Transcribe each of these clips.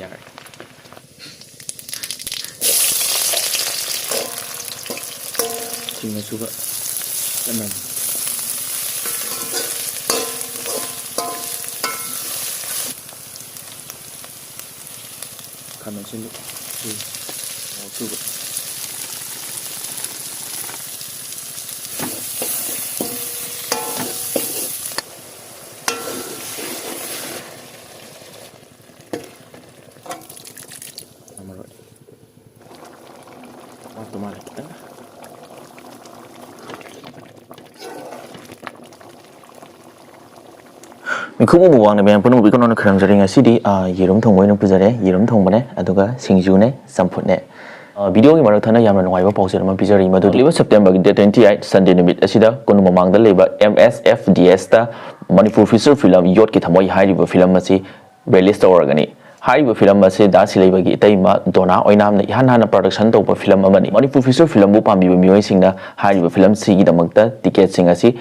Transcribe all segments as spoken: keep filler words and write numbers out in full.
ꯌꯥꯔꯦ꯫ ꯁꯤꯡ ꯑꯁꯨꯕ ꯆꯞ ꯃꯥꯟꯅꯩ꯫ ꯈꯥꯃꯦꯟ ꯑꯁꯤꯟꯕ꯫ ꯎꯝ꯫ ꯃꯣꯔꯣꯛ ꯑꯁꯨꯕ꯫ ꯃꯔꯣꯏ꯫ ꯋꯥꯠꯄ ꯃꯥꯜꯂꯦ ꯈꯤꯇꯪ꯫ ꯃꯤꯈꯨꯕꯨ ꯃꯨꯛꯕꯥꯡꯅ ꯃꯌꯥꯝ ꯄꯨꯝꯅꯃꯛꯄꯨ ꯏꯀꯣꯟ ꯀꯣꯟꯅ ꯈꯨꯔꯨꯝꯖꯔꯤ꯫ ꯉꯁꯤꯗꯤ, ꯑ, ꯌꯦꯔꯨꯝ ꯊꯣꯡꯕ ꯑꯣꯏꯅ ꯄꯨꯖꯔꯦ꯫ ꯌꯦꯔꯨꯝ ꯊꯣꯡꯕꯅꯦ, ꯑꯗꯨꯒ ꯁꯤꯡꯖꯨꯅꯦ, ꯆꯝꯐꯨꯠꯅꯦ꯫ ꯑ, ꯚꯤꯗꯤꯑꯣꯒꯤ ꯃꯔꯛ ꯊꯠꯅ ꯌꯥꯝꯅ ꯅꯨꯡꯉꯥꯏꯕ ꯄꯥꯎꯖꯦꯜ ꯑꯃ ꯄꯤꯖꯔꯤ, ꯃꯗꯨꯗꯤ ꯂꯥꯛꯂꯤꯕ ꯁꯦꯞꯇꯦꯝꯕꯔꯒꯤ date twenty eight, Sunday ꯅꯨꯃꯤꯠ ꯑꯁꯤꯗ ꯀꯣꯅꯨꯡ ꯃꯃꯥꯡꯗ ꯂꯩꯕ M S F D S ꯇ ꯃꯅꯤꯄꯨꯔ feature film ꯌꯣꯠꯀꯤ ꯊꯃꯣꯏ ꯍꯥꯏꯔꯤꯕ film ꯑꯁꯤ release ꯇꯧꯔꯒꯅꯤ꯫ ꯍꯥꯏꯔꯤꯕ film ꯑꯁꯤ ꯗꯥ ꯁꯤꯂꯩꯕꯒꯤ ꯏꯇꯩꯃ ꯗꯣꯅꯥ ꯑꯣꯏꯅꯥꯝꯅ ꯏꯍꯥꯟ ꯍꯥꯟꯅ production ꯇꯧꯕ film ꯑꯃꯅꯤ꯫ ꯃꯅꯤꯄꯨꯔ feature filmꯕꯨ ꯄꯥꯝꯕꯤꯕ ꯃꯤꯑꯣꯏꯁꯤꯡꯅ ꯍꯥꯏꯔꯤꯕ filmꯁꯤꯒꯤꯗꯃꯛꯇ ticketꯁꯤꯡ ꯑꯁꯤ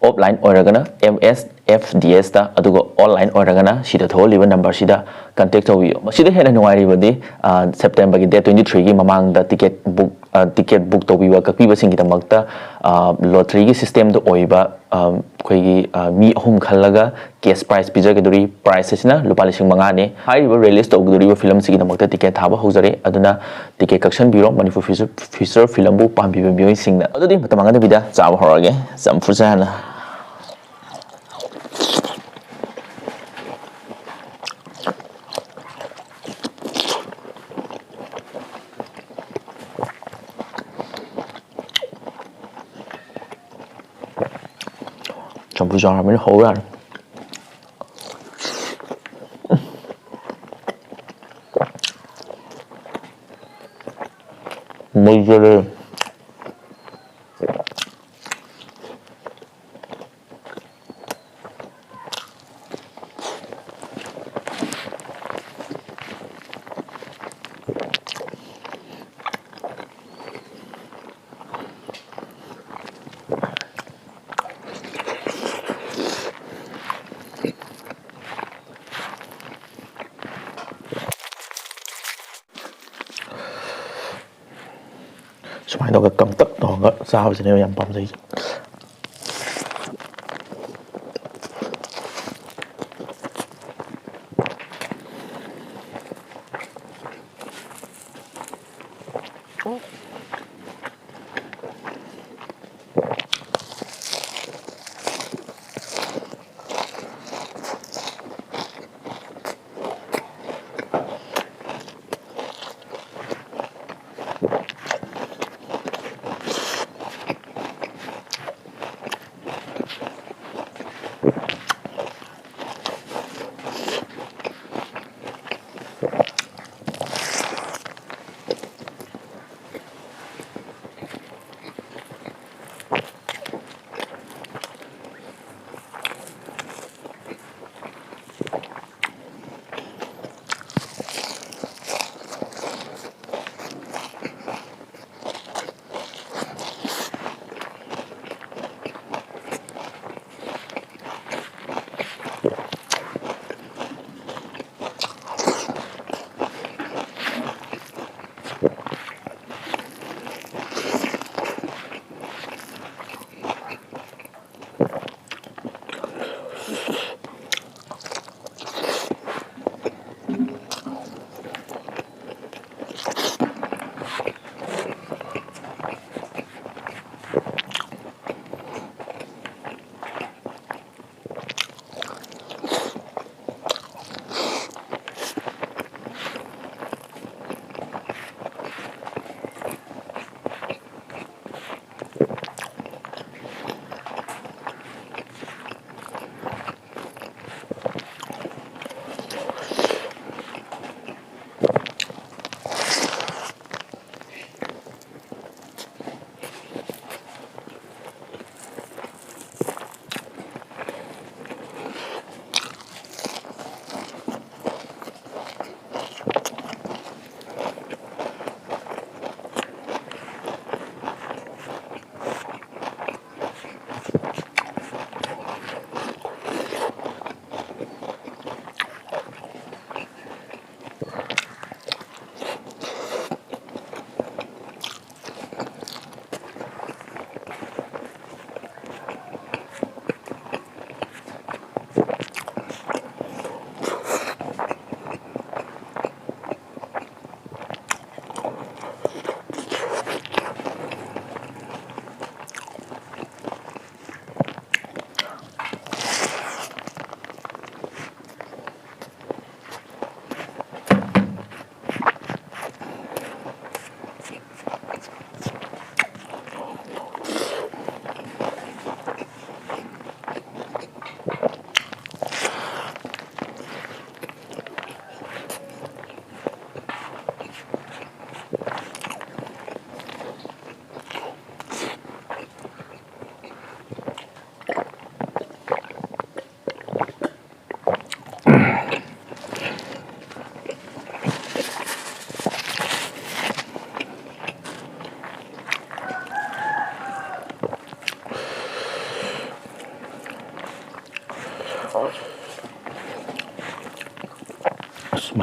offline ꯑꯣꯏꯔꯒꯅ M S F D S ꯇ, ꯑꯗꯨꯒ online ꯑꯣꯏꯔꯒꯅ ꯁꯤꯗ ꯊꯣꯛꯍꯜꯂꯤꯕ numberꯁꯤꯗ contact ꯇꯧꯕꯤꯌꯨ꯫ ꯃꯁꯤꯗ ꯍꯦꯟꯅ ꯅꯨꯡꯉꯥꯏꯔꯤꯕꯗꯤ, ꯑ, ꯁꯦꯞꯇꯦꯝꯕꯔꯒꯤ date twenty threeꯒꯤ ꯃꯃꯥꯡꯗ ticket book, ꯑ, ticket book ꯇꯧꯕꯤꯕ ꯀꯛꯄꯤꯕꯁꯤꯡꯒꯤꯗꯃꯛꯇ, ꯑ, lotteryꯒꯤ systemꯗ ꯑꯣꯏꯕ, ꯑ, ꯑꯩꯈꯣꯏꯒꯤ, ꯑ, ꯃꯤ ꯑꯍꯨꯝ ꯈꯜꯂꯒ cash prize ꯄꯤꯖꯒꯗꯧꯔꯤ꯫ Prize ꯑꯁꯤꯅ ꯂꯨꯄꯥ ꯂꯤꯁꯤꯡ ꯃꯉꯥꯅꯤ꯫ ꯍꯥꯏꯔꯤꯕ release ꯇꯧꯒꯗꯧꯔꯤꯕ filmꯁꯤꯒꯤꯗꯃꯛꯇ ticket ꯊꯥꯕ ꯍꯧꯖꯔꯦ, ꯑꯗꯨꯅ ticket ꯀꯛꯁꯟꯕꯤꯔꯣ ꯃꯅꯤꯄꯨꯔ feature, feature filmꯕꯨ ꯄꯥꯝꯕꯤꯕ ꯃꯤꯑꯣꯏꯁꯤꯡꯅ꯫ ꯑꯗꯨꯗꯤ ꯃꯇꯝ ꯃꯥꯡꯍꯟꯗꯕꯤꯗ ꯆꯥꯕ ꯍꯧꯔꯛꯑꯒꯦ꯫ ꯆꯝꯐꯨꯠꯁꯦ ꯍꯥꯟꯅ꯫ ꯆꯝꯐꯨꯠ ꯆꯥꯔꯕꯅꯤꯅ ꯍꯧ ꯌꯥꯔꯦ꯫ ꯃꯩ ꯆꯠꯂꯦ꯫ ꯁꯨꯃꯥꯏꯅ ꯇꯧꯔꯒ ꯀꯪꯇꯛ ꯇꯧꯔꯒ ꯆꯥꯕꯁꯤꯅꯦꯕ ꯌꯥꯝ ꯄꯥꯝꯖꯩꯁꯦ꯫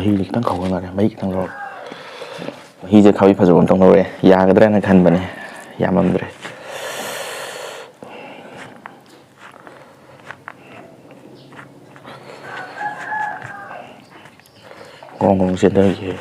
ꯃꯍꯤꯁꯦ ꯈꯤꯇꯪ ꯈꯧꯍꯟꯅꯔꯦ, ꯃꯍꯤ ꯈꯤꯇꯪ ꯂꯧꯔꯒ꯫ ꯃꯍꯤꯁꯦ ꯈꯥꯕꯩ ꯐꯖꯕ ꯑꯝꯇꯪ ꯂꯧꯔꯛꯑꯦ, ꯌꯥꯒꯗ꯭ꯔꯅ ꯈꯟꯕꯅꯦ, ꯌꯥꯝꯃꯝꯗ꯭ꯔꯦ꯫ ꯒ꯭ꯔꯣꯡ ꯒ꯭ꯔꯣꯡ ꯆꯦꯟꯊꯈꯤꯑꯦ꯫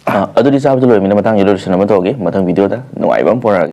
ꯑ, ꯑꯗꯨꯗꯤ ꯆꯥꯕꯗ ꯂꯣꯏꯔꯃꯤꯅ ꯃꯇꯥꯡꯁꯤꯗ ꯂꯣꯏꯁꯤꯟꯅꯕ ꯇꯧꯔꯒꯦ꯫ ꯃꯊꯪ ꯚꯤꯗꯤꯑꯣꯗ ꯅꯨꯡꯉꯥꯏꯕ ꯑꯃ ꯄꯨꯔꯛꯑꯒꯦ꯫